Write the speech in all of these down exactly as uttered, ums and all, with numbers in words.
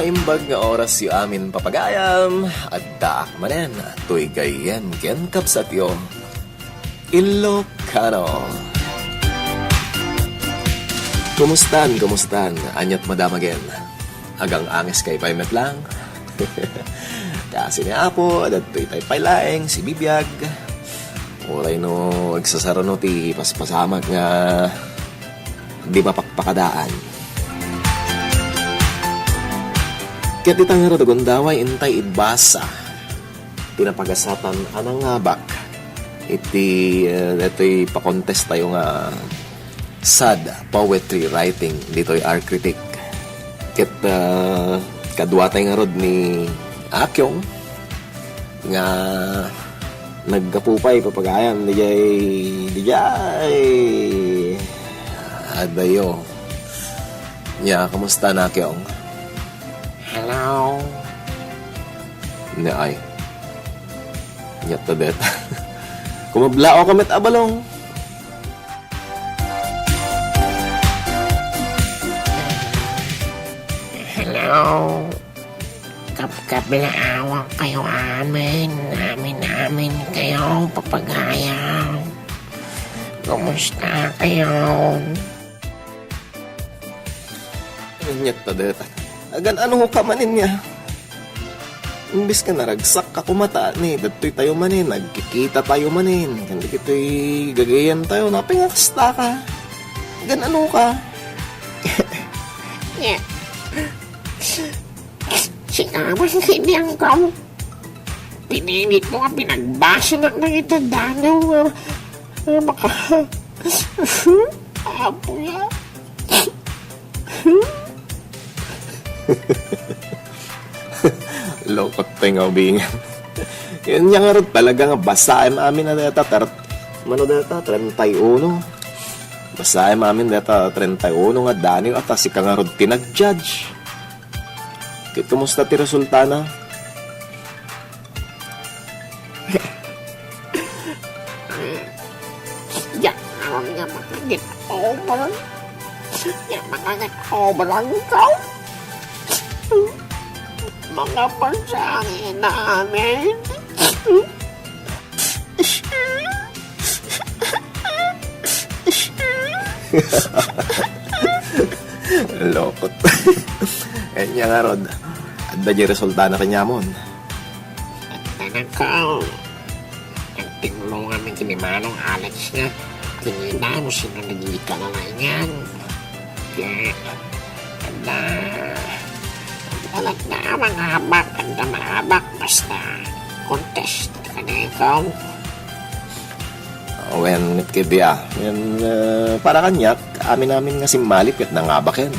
Imbag nga orasyo amin, papagayam, addaak manen, toy gayyem ken kabsatyo, Ilocano. Kumustan, kumustan? Aniat madamagen? Agang-anges kay pay met lang. Kasi ni Apo, adtoy tay pay laeng sibibiag. Uray no agsasaruno ti paspasamak nga di mapakpakadaan. Ket ita ngarud, gundaway, intay ibasa ti napagasatan a nangabak iti, eh, detoy pakontestayo nga sad poetry writing ditoy Arcritic. Ket, ah, kaduatay ngarud ni Akyong nga naggapu pay, papagayam, dijay, dijay. Adayo. Nya, kumusta na, Akyong? Hello. Nya ay. Nya ta deta. Kumablaw ka met, Abalong. Hello. Kabkablaawak kayo amin. Amin-amin kayo, papagayam. Kumusta kayo? Aniat ta deta. Agan-ano ka manen nia? Imbes nga naragsak ka koma ta, ni, dagtoy tayo manen, nagkikita tayo manen. Ken dagitoy gagayyem tayo, napay nga kasta ka? Agan-ano ka? Nia. Sika man si Bianco. Pinilit mo nga pinagbasa na ng ito, Dano. Ah, ah, maka-, Apo ya. Lokot tayo nga ubingan. Yan, yan nga rin talaga nga basaem amin na deta, tar-, mano deta, treinta y uno. Basaem amin deta, treinta y uno nga, Dani, at sika nga rin ti nag-judge. Ket kumusta ti resultana? Diak ngarud nga makagit-obra. Diak makagit-obra ikaw. Mga pansangin namin. Lokot. Ania ngarud, adda di resultana kaniamon. Tanakaw. Nagtinulongan mi ken ni Manong Alex nga kinita no sino naging kalalayan. Kaya, adda, adda mangabak, adda mangabak, basta contest, kaniayo. Wen, met kadi a. Wen, eh, para kaniak, amin-amin nga simmalip ket nangabaken.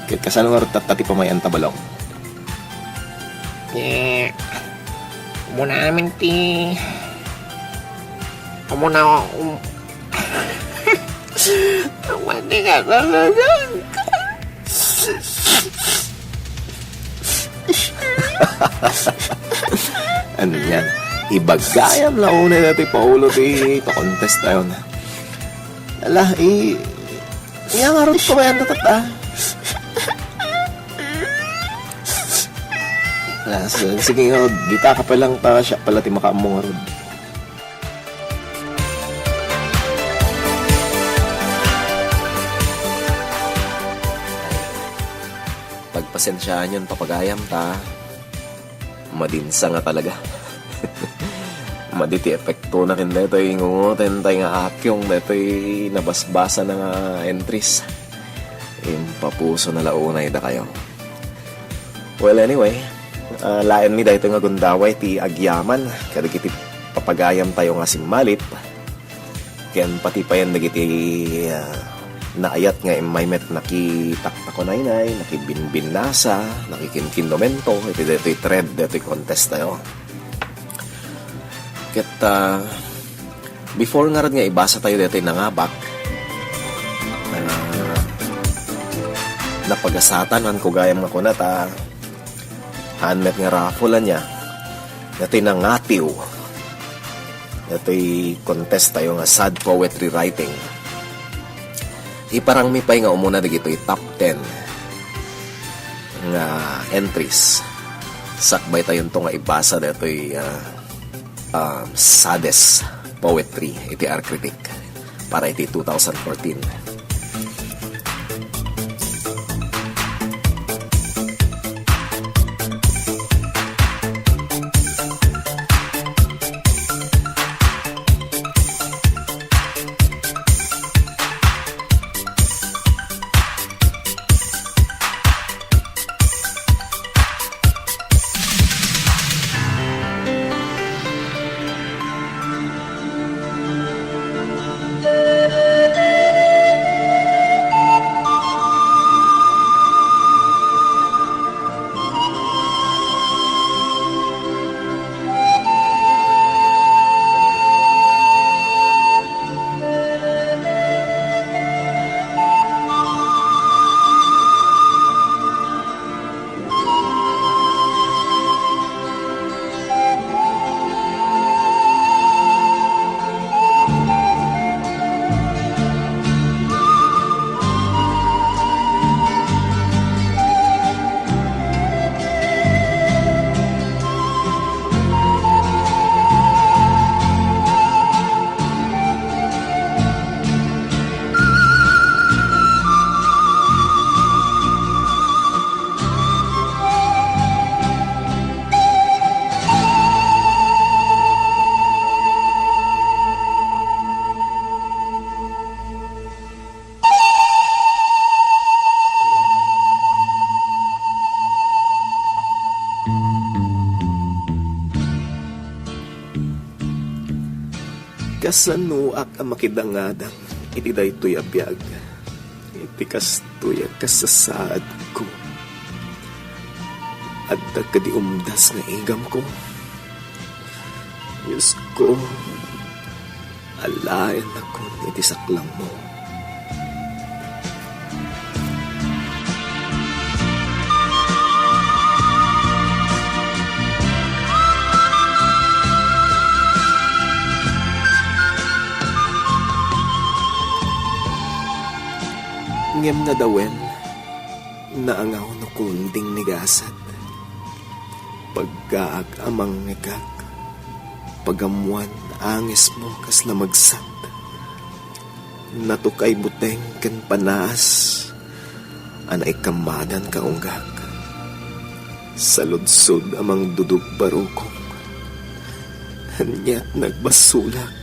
Ket kasano nga rutatta ti pamay-an ta, Balong? Eh, umuna amin ti, umuna, um, umuna ka talaga. Ano yan? Ibagayam la unay dati Paolo ti pa-contest tayo na. Ala, i-, iya nga rod ko yan, tatat, ah. Ah, s-, sige nga rod, dita ka pa lang ta, siya pala ti makaammo nga rod. Pagpasensiaan yon, papagayam, ta madinsa nga talaga. Madi ti epektona ken daytoy ngungoten tay nga akyong daytoy nabasbasa na nga entries. Impapusona la unay dakayo. Well, anyway, ah, laenmi daytoy nga gundaway ti agyaman kadagiti papagayam tayo nga simmalip, ken pati payen dagiti, ah, naayat nga immay met nakitaktakunaynay, nakibinbinnasa, nakikinkinnomento iti daytoy thread, daytoy contest tayo. Ket, ah, before ngarud nga ibasa tayo daytoy nangabak, ah, napagasatan, haan ko gayam nga kuna ta, haan met nga raffle ania, daytoy nangatiw. Daytoy contest tayo nga sad poetry writing. Iparangmi pay nga umuna dagitoy top ten. nga entries. Sakbaytayonto nga ibasa daytoy, ah, um, saddest poetry iti Art Critic para iti two thousand fourteen. Kasanoak a makidangadang iti daytoy a biag, iti kastoy a kasasaadko? Adda kadi umdas nga igamko? Diosko, alaennakon iti saklangmo. Ngem nadawen, naangaw no kunding ni gasat. Paggaak a mangngegak, pagammoan angesmo kasla magsat. Natukay buteng ken panaas a naikamadan kaunggak. Saludsod a mangdudog barukong, aniat nagbasolak.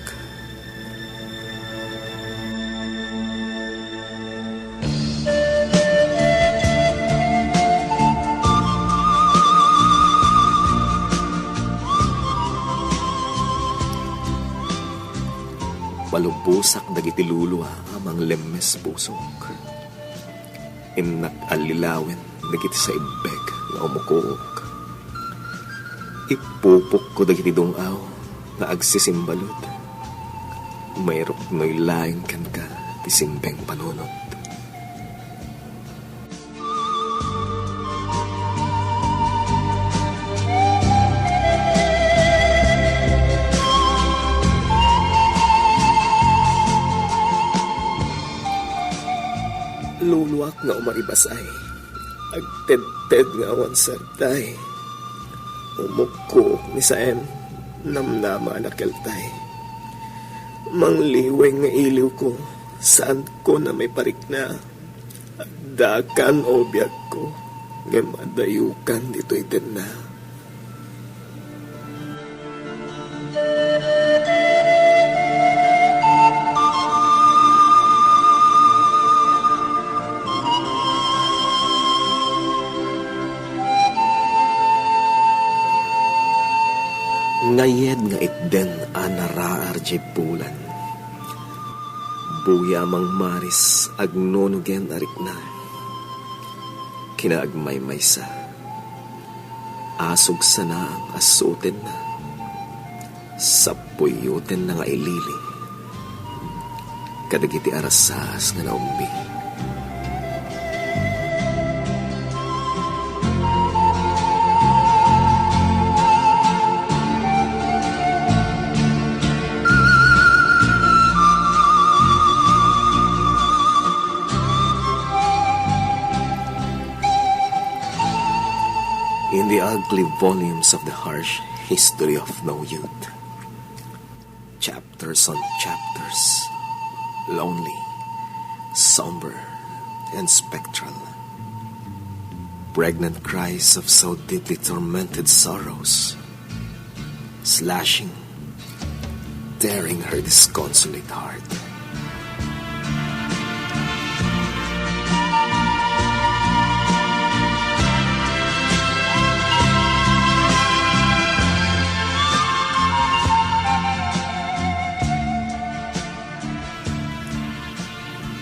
Malubbosak dagiti lulua a manglemmes pusok. Innak allilawen dagiti saibbek nga umukuok. Ipupokko dagiti dung-aw nga agsisimbalud. Mairuknoy laeng kenka ti simbeng panunot. Luluak nga umaribasay, agtedted nga awan sartay. Umukkuok ni Saem, namnama a nakeltay. Mangliweng nga iliwko, saanko na maiparikna. Agdakan, o biagko, ngem adayokan ditoy tenna. Ngayed nga itden a naraar diay bulan. Buya a mangmaris, agnunugen a rikna. Kinaagmaymaysa. Asug sanaang a suotenna. Sappuyotenna nga ililing kadagiti arasaas nga naumbi. Ugly volumes of the harsh history of no youth. Chapters on chapters, lonely, somber, and spectral. Pregnant cries of so deeply tormented sorrows, slashing, tearing her disconsolate heart.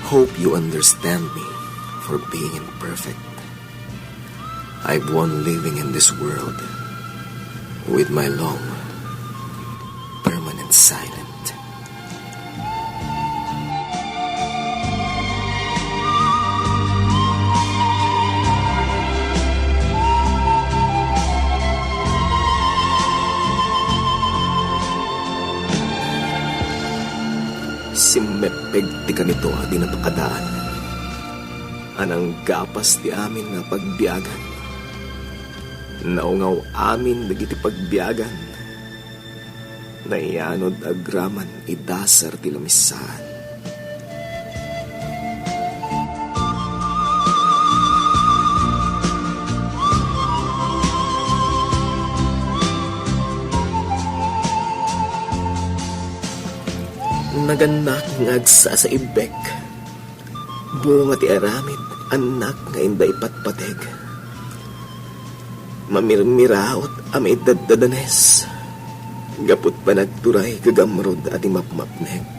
Hope you understand me for being imperfect. I've won living in this world with my long, permanent silence. Simmeppeg ti kanito a di napakadaan a nanggapas ti amin a pagbiagan. Naungaw amin dagiti pagbiagan. Naianod agraman idasar ti lamisaan. Nagannak nga agsasaibbek. Bunga ti aramid, annak nga inday patpateg. Mamirmiraot a maidaddadanes, gapu ti panagturay gagamrud a di mapmapnek.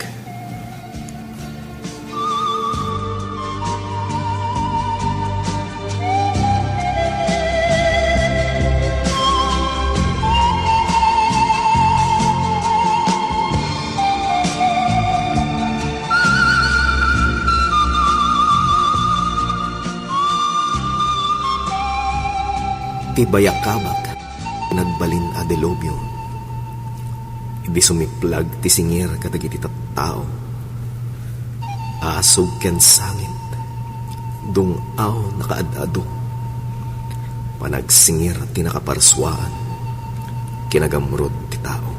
Ti bayakabak, nagbalin a delubyo. Idi sumiplag ti singir kadagiti tattao, asug ken sangit, dung-aw nakaad-adu. Panagsingir ti nakaparsuaan, kinagamrud ti tao.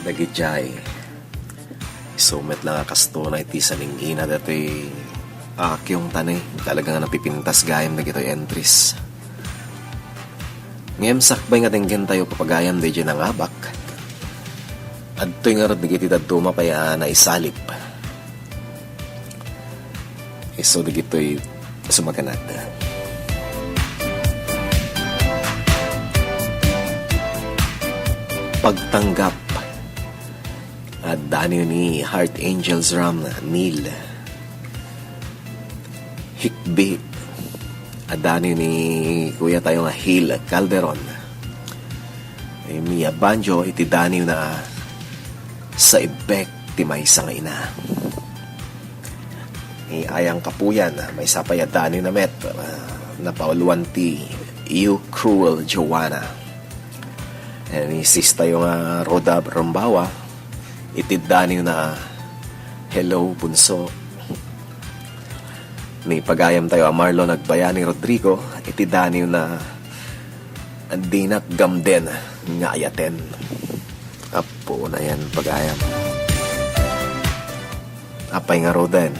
Dagidiay, isu met la nga kastoy iti salinggina datoy a kiyong tani, talaga nga napipintas gayam dagitoy entries. Ngem sakbay nga denggentayo, papagayam, daydiay nangabak, adtoy ngarud dagiti dadduma pay a naisalip. Isu dagitoy sumaganad. Pagtanggap. Addaniw ni Heart Angels Ram Neil. Hikbi. Addaniw ni kuya tayo nga Hil Calderon. Ni Mia Banjo iti daniw na Sa Ibbek ti Maysa nga Ina. Ni Ayang Kapuyan, maysa pay a daniw na met, ah, napauluan ti You Cruel Joanna. Eh, ni sis tayo nga Rhoda Rumbawa, iti daniw na Hello, Bunso. Ni pagayam tayo a Marlon Agbayani Rodrigo, iti daniw na Dinak Gamden nga Ayaten. Apo na yan, pagayam. Apay nga ruden.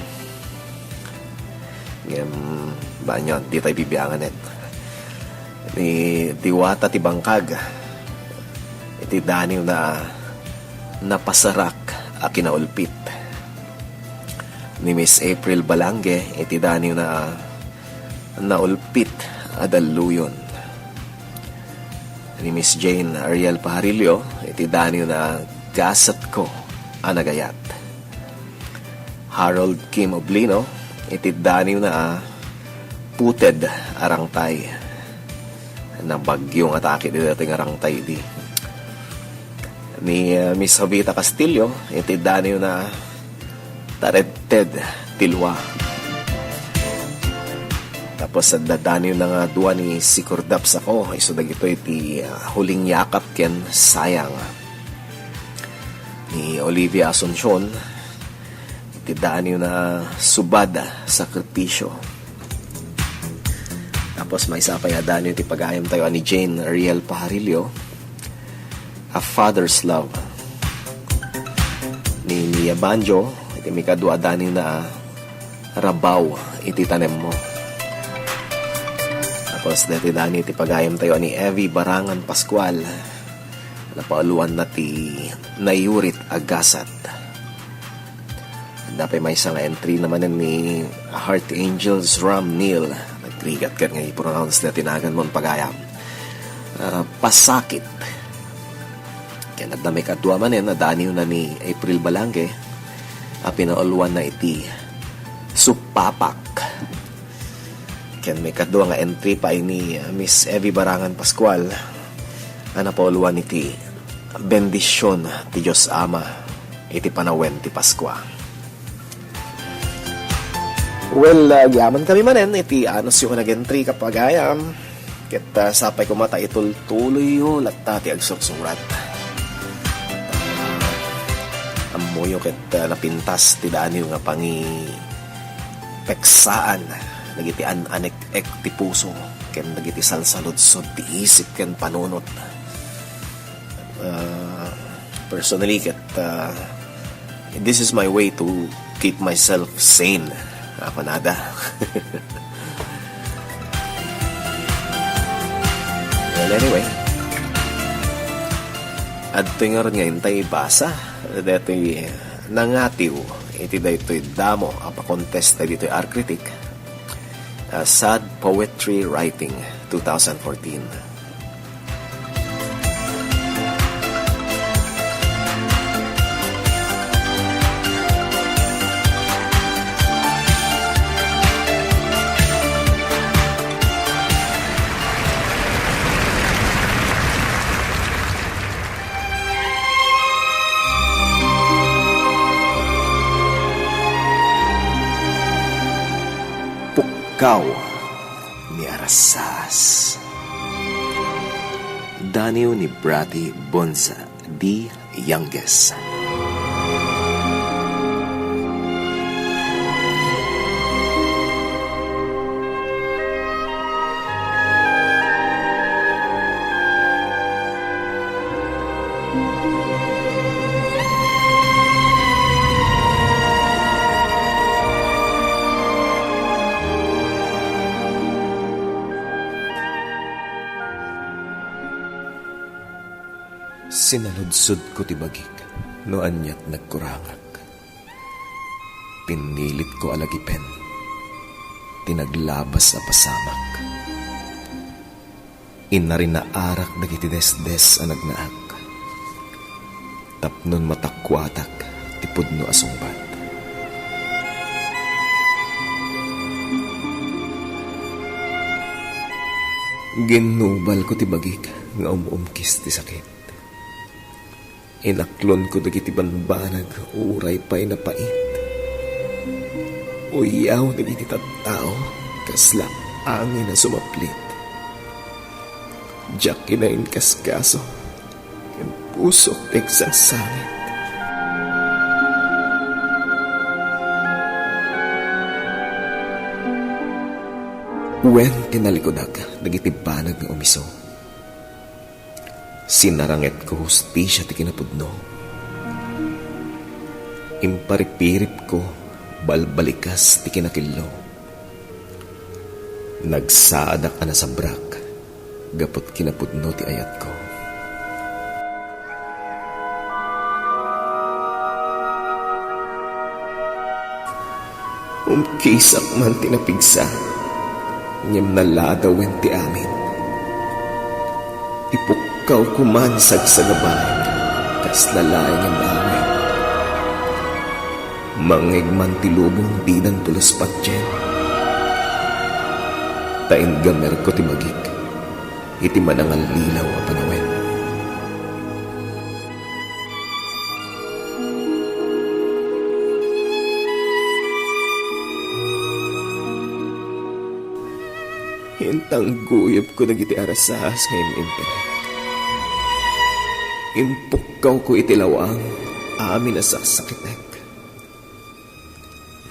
Ngem, banyon, di tayo bibiangan, eh. Ni Diwata ti Bangkag, iti daniw na Napasarak a Kinaulpit. Ni Miss April Balange, iti daniw na Naulpit a Dalluyon. Ni Miss Jane Ariel Pajarillo, iti daniw na Gasatko a Nagayat. Harold Kim Oblino, iti daniwna a Puted a Rangtay. Nabagyo nga takit daytoy nga rangtay idi. Ni, uh, Miss Jovita Castillo, iti daniwna a Taredted ti Lua. Tapos, adda daniwna nga dua ni Sikurdap Sako, isu dagitoy ti, uh, Huling Yakap ken Sayang. Ni Olivia Asuncion, iti daniwna a Subad a Sakripisyo. Tapos maysa pay a daniw ti pagayamtayo a ni Jane Riel Pajarillo, A Father's Love. Ni Mia Banjo, iti maikadua a daniwna a Rabaw iti Tanemmo. Tapos daytoy daniw ti pagayamtayo a ni Evie Barangan Pascual, napauluanna ti Nayurit a Gasat. Adda pay maysa nga entry na manen ni Heart Angels Ram Neil. Nagrigat ket nga i-pronounce na ti naganmo, pagayam. Ah, Pasakit. Ken adda maikadua manen a daniwna ni April Balange a pinauluanna iti Supapak. Ken maikadua nga entry pay ni, uh, Miss Evie Barangan Pascual a napauluan iti Bendision ti Dios Ama iti panawen ti Paskua. Well, uh, agyamankami manen iti anusyo nga nag-entry, kapagayam. Ket, uh, sapay koma ta itultuloyyo latta ti agsursurat. Ammoyo ket, uh, napintas ti daniw nga pangi- peksaan dagiti an-anek-ek ti puso ken dagiti salsaludsod ti isip ken panunot. Ah, personally, ket, ah, this is my way to keep myself sane. Apanada. Well, anyway, adtoy ngarud nga intay ibasa daytoy nangatiw iti daytoy damo a pakontesta ditoy Arcritic, a sad poetry writing, two thousand fourteen. Pukkaw ni Arasas. Daniw ni Bratty Bonza, the youngest. Sinaludsodko ti bagik no aniat nagkurangak. Pinnilitko a lagipen ti naglabas a pasamak. Inarinaarak dagiti desdes a nagnaak tapno matakuatak ti pudno a sungbat. Ginnubalko ti bagik nga um-umkis ti sakit. Inaklonko dagiti banbanag uray pay napait. Uyaw dagiti tattao kasla angin a sumaplit. Diak kinainkaskaso ken pusok ti agsangsangit. Wen, tinalikudak dagiti banag nga umiso. Sinarangetko hustisia ti kinapudno. Imparipiripko balbalikas ti kinakillo. Nagsaadak a nasabrak gapu ti kinapudno ti ayatko. Umkisak man ti napigsa, ngem naladawen ti amin. Ipukkawko man sagsagabaek kasla laeng nga awit. Mangngeg man ti lubong didan tulos patien. Ta inggamerko ti bagik iti manangallilaw a panawen. Intangguyopko dagiti arasaas nga im-impenek. Impukkawko iti lawang amin a saksakitek.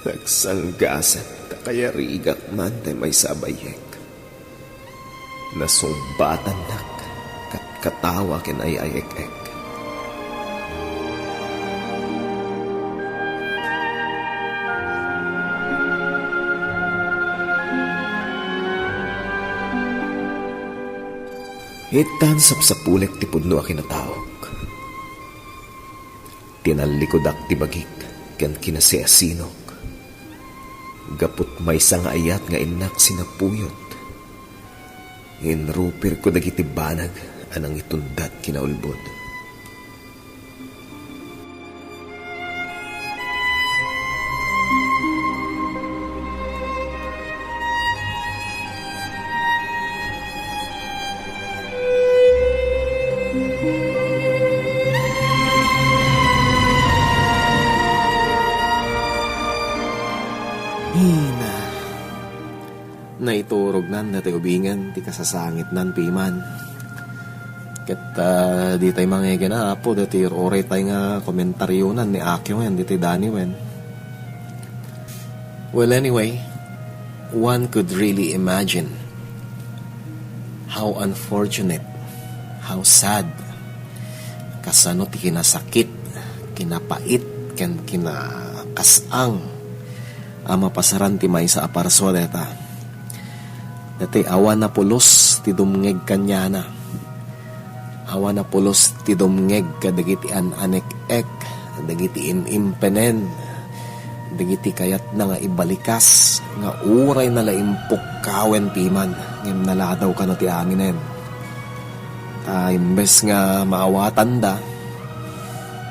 Nagsanggasak ta kayarigak man tay maysa a bayyek. Nasungbatannak ket katawa ken ay-ayek-ek. Ittan sapsapulek ti pudno a kinataok. Tinallikudak ti bagik ken kinasiasinok. Gaput maysa nga ayat nga innak sinapuyot, inrupirko dagiti banag a nangitundat kinaulbod. Ina. Naiturognan datoy ubingen ti kasasangitnan piman. Ket, ah, ditay mangegena, Apo, datoy uray tay nga komentaryonan ni Akyo wen, ditoy Dani wen. Well, anyway, one could really imagine how unfortunate, how sad, kasano ti kinasakit, kinapait, ken kinakas-ang a mapasaran ti maysa a parsua dayta. Datoy awan a pulos ti dumngeg kaniana. Awan a pulos ti dumngeg kadagiti an-anek-ek, dagiti im-impenen, dagiti kayatna nga ibalikas, nga urayna la impukkawen piman, ngem naladaw kano ti aminen. Ta imbes nga maawatanda,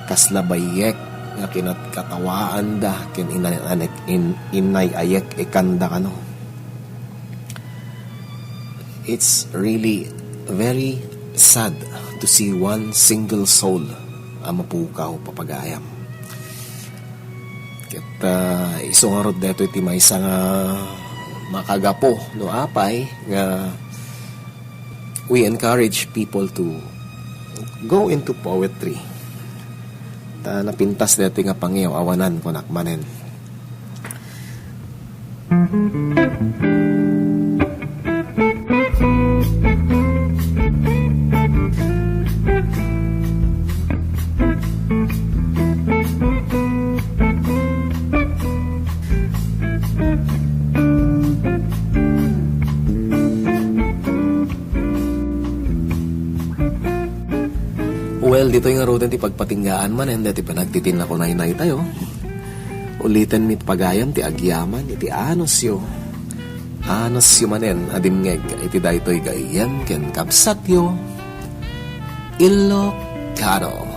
kasla bayyek nga kinatkatawaanda ken inanek-, in-, inay-ayek-ekanda kano. It's really very sad to see one single soul a mapukaw, papagayam. Ket, ah, isu ngarud daytoy ti maysa nga makagapu, no apay, nga we encourage people to go into poetry. Ta napintas daytoy nga pangiaw-awanan, kunak manen. Well, ditoy ngaruden ti pagpatinggaan manen daytoy panagtitinna ko naynay tayo. Uliten mi pagayam ti agyaman iti anusyo. Anusyo manen a dimngeg iti daytoy gayyem ken kabsatyo, Ilocano.